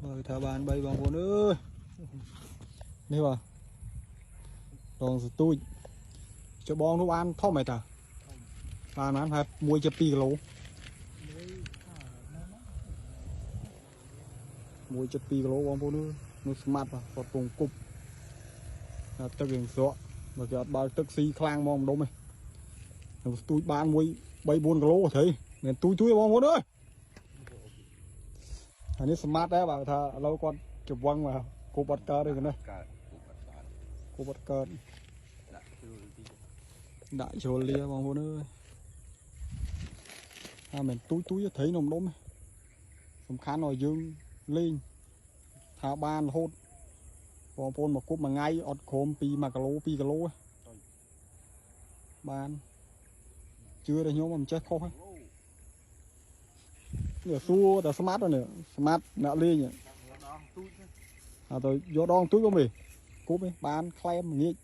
បើថាបាន3បងប្អូនអើយនេះបាទដងស្ទូចចបងនោះបានធំហ៎តាបានបានប្រហែល1.2គីឡូ1.2គីឡូបងប្អូនអើយនោះស្មាត់បាទគាត់ពងគប់តែទឹករៀងស្រក់បើគេអត់បើកទឹកស៊ីខ្លាំងហ្មងម្ដុំឯងនោះស្ទូចបានមួយ3 4គីឡូត្រីមិនទូចទូចបងប្អូនអើយអានេះស្មាត់ដែរបាទថាឥឡូវគាត់ច្វឹងបាទគប់អត់កើតទេនេះ កើតគប់អត់កើត គប់អត់កើត ដាក់ជ្រុលតិច ដាក់ជ្រុលលាបងប្អូនអើយអាមិនទូចទូចត្រីនៅម្ដុំឯងសំខាន់ឲ្យយើងលេងថាបានរហូតបងប្អូនមកគប់មួយថ្ងៃអត់ក្រោមពី1គីឡូ2គីឡូទេបានជឿតែខ្ញុំមិនចេះខុសទេនេះសួរតែស្មាត់នេះស្មាត់អ្នកលេង ដងទូច អត់ទៅយកដងទូចបងមេគប់ឯងបានក្លែមងាក